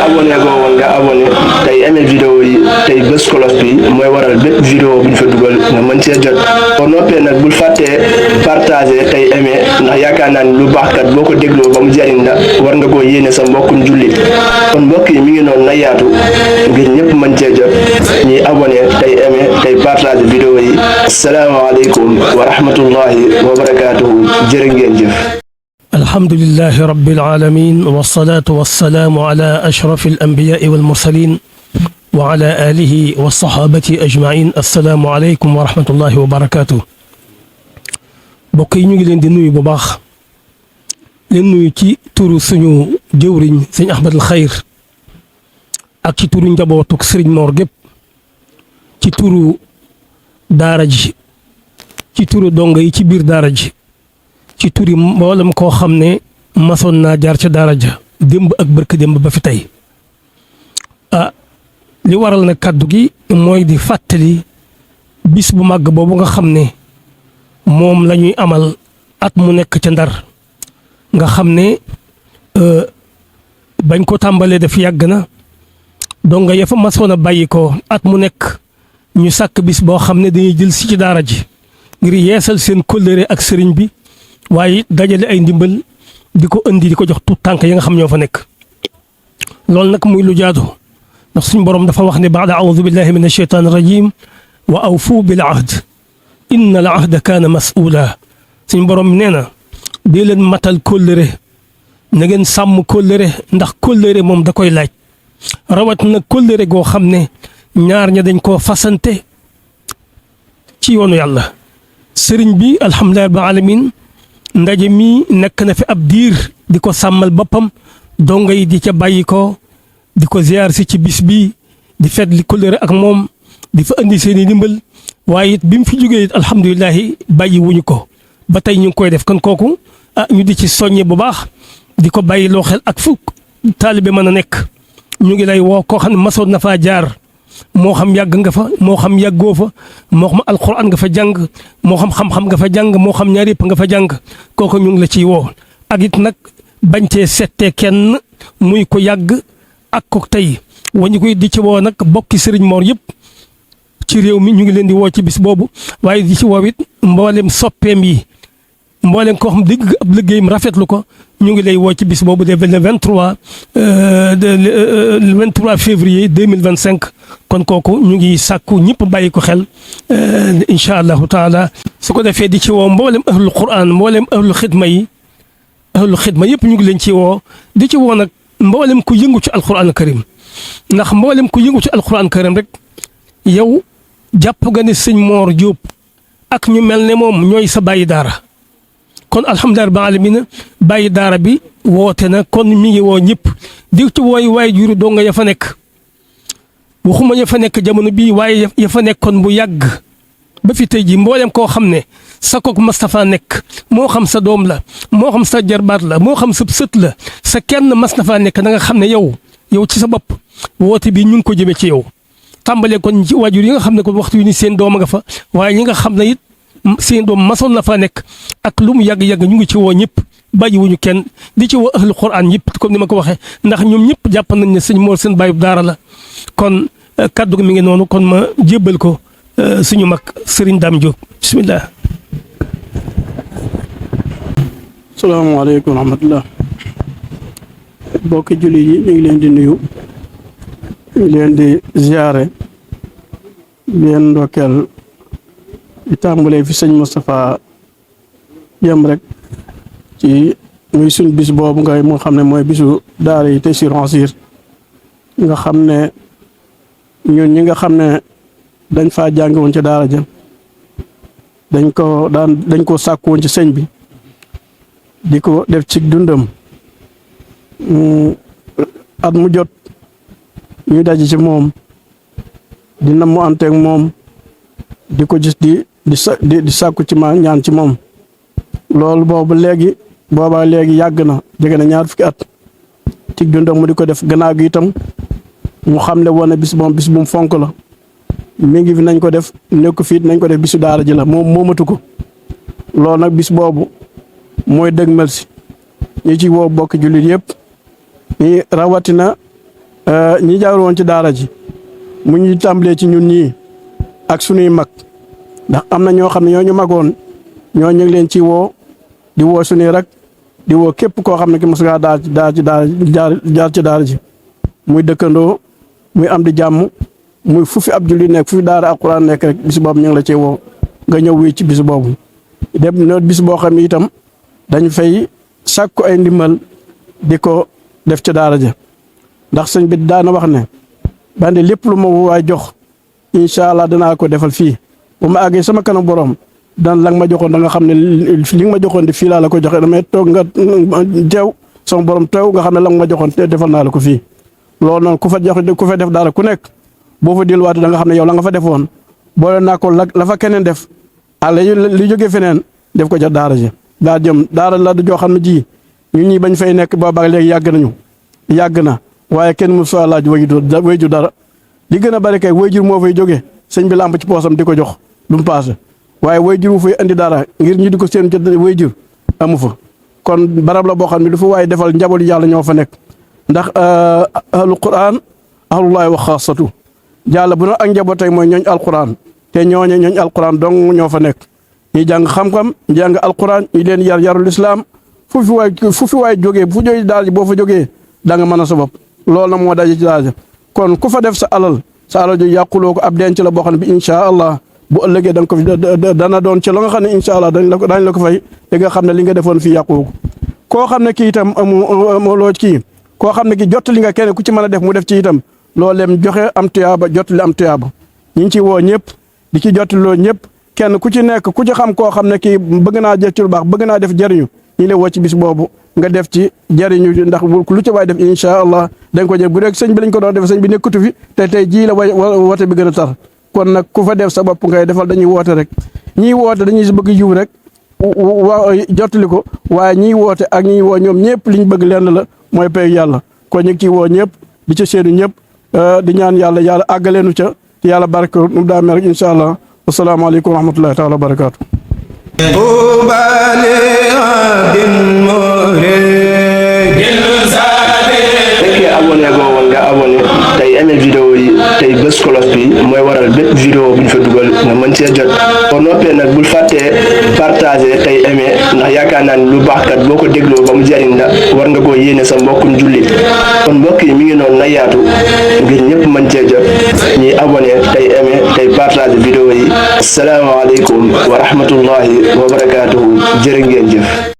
abonné goo woon nga abonné tey aimé vidéo yi tey bés cloche bi mooy waral bépp vidéo bu ñu fa dugal nga mën cee jot boo noppee nag bul fàttee partager tey aimé ndax yaakaar naa ni lu baax kat boo ko dégloo ba mu jariñ la war nga koo yéene sa mbokkum jullit kon mbokk yi mi ngi noonu na yaatu ngir ñëpp mën cee jot ñuy abonné tey aimé tey partager vidéo yi asalaamaaleykum wa rahmatullahi wa barakaatuhu jërë ngeen jëf. alhamdulillahi rabbil alamin wassalatu wassalamu ala ashrafil anbiya'i wal mursalin wa ala alihi wa sahabati ajma'in assalaamu aleykum wa rahmatullahi wa barakatuh. mbokk yi ñu ngi leen di nuyu bu baax leen nuyu ci turu suñu jëwriñ sëñ Ahmad al Xayr ak ci turu njabootuk sëriñ Mor gépp ci turu daara ji ci turu donga yi ci biir daara ji ci turi mboolem koo xam ne masoon naa jaar ca daara ja démb ak barke démb ba fi tey li waral na kàddu gi mooy di fàttali bis bu màgg boobu nga xam ne moom la ñuy amal at mu nekk ca Ndar nga xam ne bañ ko tàmbalee def yàgg na donga ya fa masoon a bàyyi ko at mu nekk ñu sàkk bis boo xam ne dañuy jël si ci daara ji ngir yeesal seen kóllëre ak sëriñ bi waaye dajale ay ndimbal di ko indi di ko jox tuut tànk yi nga xam ñoo fa nekk loolu nag muy lu jaadu ndax suñu borom dafa wax ne baada audu billahi min asheytaan rajim wa awfu bil ahd inna al ahda kaana mas'uula suñu borom nee na dee leen matal kóllëre na ngeen sàmm kóllëre ndax kóllëre moom da koy laaj rawat na kóllëre goo xam ne ñaar ña dañ koo fasante ci yoonu yàlla sëriñ bi alhamdulillahi rabbil alamin ndaje mi nekk na fi ab diir di ko sàmmal boppam donga yi di ca bàyyi ko di ko ziar si ci bis bi di fet li kóllëre ak moom di fa indi seen i ndimbal waaye it bi mu fi jógee it alhamdulilahi bàyyi wuñu ko ba tey ñu ngi koy def kon kooku ñu di ci soññe bu baax di ko bàyyi loo xel ak fu taalibe mën a nekk ñu ngi lay woo koo xam ne masoon na faa jaar moo xam yàgg nga fa moo xam yàggoo fa moo xam alquran nga fa jàng moo xam xam-xam nga fa jàng moo xam ñaar yëpp nga fa jàng kooku ñu ngi la ciy woo ak it nag bañ cee settee kenn muy ko yàgg ak ko tey wañu koy di ci woo nag bokki sëriñ Mor yëpp ci réew mi ñu ngi leen di woo ci bis boobu waaye di ci woo it mboolem soppeem yi mboolem koo xam dégg ab liggéeyam rafetlu ko ñu ngi lay woo ci bis boobu de le 23 février 2025 kon kooku ñu ngi sàkku ñëpp bàyyi ko xel incha allahu taala su ko defee di ci woo mboolem ahlul quran mboolem ahlul xidma yi yëpp ñu ngi leen ci woo di ci woo nag mboolem ku yëngu ci alquran karim ndax mboolem ku yëngu ci alquran karim rek yow jàpp nga ne sëñ Mor Diop ak ñu mel ne moom ñooy sa bàyyi daara kon alhamdulilah rabbil alamin bàyyi daara bi woote na kon mi ngi woo ñëpp di ci wooy waaye juru doo nga ya fa nekk waxuma ya fa nekk jamono bii waaye ya fa nekkoon bu yàgg ba fi tey ji mboolem koo xam ne sa kook Moustapha nekk moo xam sa doom la moo xam sa jarbaat la moo xam sa sët la sa kenn Moustapha nekk da nga xam ne yow ci sa bopp woote bi ñu ngi ko jëmee ci yow tàmbalee kon ci waajur yi nga xam ne ko waxtu wi ni seen doom nga fa waaye ñi nga xam ne it seen doom masoon na fa nekk ak lu mu yàgg-yàgg ñu ngi ci woo ñëpp bàyyiwuñu kenn di ci woo ahlu quran ñëpp comme ni ma ko waxee ndax ñoom ñëpp jàpp nañ ne sëñ Mor seen bàyyi daara la kon kaddu gi mi ngi noonu kon ma jébbal ko suñu mag Serigne Dame Diop bismillah. salaamaaleykum wa rahmatullah mbokki jullit yi ñu ngi leen di nuyu ñu ngi leen di ziare leen ndokkeel di tàmbalee fi sëñ Moustapha yem rek ci muy suñ bis boobu nga moo xam ne mooy bisu daara yi Taysiroul Assir nga xam ne ñun ñi nga xam ne dañ faa jàng woon ci daara ja dañ ko sàkk woon ci sëñ bi di ko def ci dundam at mu jot ñu daje ci moom di nam mu anteeg moom di ko gis di sàkku ci ma ñaan ci moom loolu boobaa léegi yàgg na jege na ñaar fukki at ci dundam mu di ko def gannaaw gi itam mu xam ne woon bis bu mu fonk la mi ngi fi nañ ko def nekk fii nañ ko def bisu daara ji la moom moomatu ko loolu nag bis boobu mooy dëgmal si ñi ci woo bokk jullit yëpp ñi rawatina ñi jaar woon ci daara ji mu ñu tàmbalee ci ñun ñii ak sunuy mag ndax am na ñoo xam ne ñoo ñu magoon ñoo ñu ngi leen ci woo di woo sunuy rak di woo képp koo xam ne ki mos ngaa jaar ci daara ji muy dëkkandoo muy am di jàmm muy fu fi ab jullit nekk fu fi daara alquran nekk rek bis boobu ñu ngi la cee woo nga ñëw wuy ci bis boobu dem na bis boo xam ne itam dañ fay sàkku ay ndimbal di ko def ci daara ja ndax sëñ bi daana wax ne bande lépp lu ma waay jox incha allah danaa ko defal fii bu ma àggee sama kanam borom daan la nga ma joxoon da nga xam ne li nga ma joxoon di fii laa la ko joxe damay toog nga teew sama borom teew nga xam ne la nga ma joxoon te defal naa la ko fii loolu noonu ku fa def daara ku nekk boo fa delluwaat da nga xam ne yow la nga fa defoon boole naa ko la fa keneen def li jógee feneen def ko ca daara ji daa jëm daara la joo xam ne ji ñun ñii bañ fay nekk booba léegi yàgg na waaye kenn mu fa laaj wayjur dara li gën a bari kay wayjur moo fay jógee sëñ bi làmp ci poosam di ko jox lu mu paase waaye wayjur mu fay andi dara ngir ñu di ko seen ci wayjur amu fa kon barab la boo xam ne du fa waaye defal njaboot yàlla ñoo fa nekk ndax ahlu quran ahlullahi wa xaasatu jàlla bu na ak njaboot tey mooy ñooñ alquran te ñooñ alquran dong ñoo fa nekk ñi jàng xam-xam ñi jàng alquran ñi leen yarul islam fu fi waay jógee fu jógee daal boo fa jógee da nga mën a sa bopp loolu nag moo daje ci daal kon ku fa def sa alal ju yàquloo ko ab denc la boo xam ne bi incha allah bu ëllëgee da nga ko fi dana doon ci la nga xam ne incha allah dañ la ko fay te nga xam ne li nga defoon fii yàquloo ko koo xam ne kii itam amoo loo kii koo xam ne ki jottali nga kenn ku ci mën a def mu def ci itam loolu lem joxe am tuyaaba jottali am tuyaaba ñu ngi ci woo ñëpp di ci jottali loo ñëpp kenn ku ci nekk ku ci xam koo xam ne kii bëgg naa jëf ci lu baax bëgg naa def jëriñu ñu lay woo ci bis boobu nga def ci jëriñu ndax lu ci waay def incha allah da nga ko jël bu dee sëñ bi lañ ko doon def sëñ bi nekkutu fi te tey jii la woote bi gën a tar kon nag ku fa def sa bopp ngay defal dañuy woote rek ñiy woote dañuy bëgg yiw rek jottali ko waaye ñiy woote ak ñiy woo ñoom ñëpp liñ bëgg lenn la mooy pay yàlla kon ñu ngi ciy woo ñëpp di ca seenu ñëpp di ñaan yàlla àggaleenu ca yàlla barke nu daa mel rek incha allah asalaamaaleykum wa rahmatullahi taala wa barakaatu. fekkee abonné goo woon nga abonné tey aimé vidéo yi tey bës cloche bi mooy waral bépp vidéo bu ñu fa dugal nga mën cee jot boo noppee nag bul fàttee partagé tey aimé ndax yaakaar naa ni lu baax kat boo ko dégloo ba mu jariñ la war nga koo yéene sa mbokkum jullit kon mbokk yi mi ngi noonu na yaatu ngir ñëpp mën cee jot ñuy abonné tey aimé tey partagé vidéo yi asalaamaaleykum wa rahmatullahi wa barakaatuhu jërë ngeen jëf